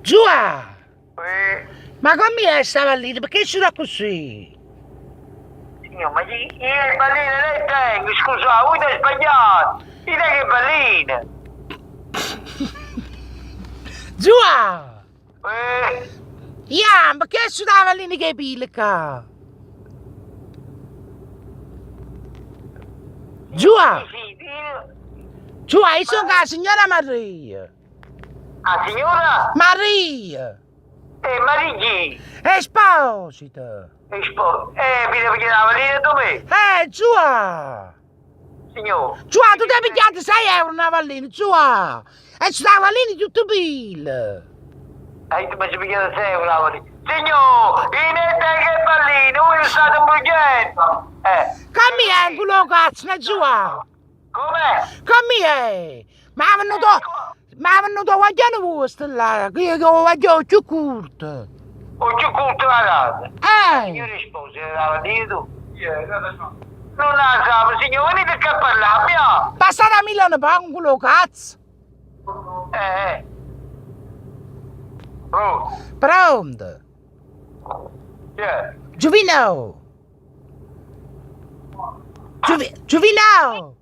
Giuà! Ma comm'è sta vallina? Pecché ce accussì? Signor, ma io, io le palline le tengo, scusa, voi t'hai sbagliato. Io tengo le palline. Giuà! Eh. Ja, pecché sta vallina che pile qua? Giuà! Giuà, io sono la signora Maria. 'A signora? Maria! E Maria chi? Esposito! Esposito. Eh, mi devo chiedere la valina tu me? Giuà! Signor. Giuà, tu ti hai pigliato 6 euro una vallina, Giuà! E c'è la vallina tutto pile! E tu mi hai pigliato 6 euro la vallina. Signor, in te che palline, voi state imbrugliando! Eh. Come è quello cazzo, Giuà? Com'è? Come è? Ma è venuto... Ma è venuto a guaglione vostro là, che io ho guaglione più corto. O più corto la casa? Eh! Signore risposta, la vallina tu? Non la sa, signore, venite qua a parlare, via! Passate a Milano pa' con quello cazzo. Eh, eh. Pronto? Pronto? Chi è? Giovino! Giovi- Giovino!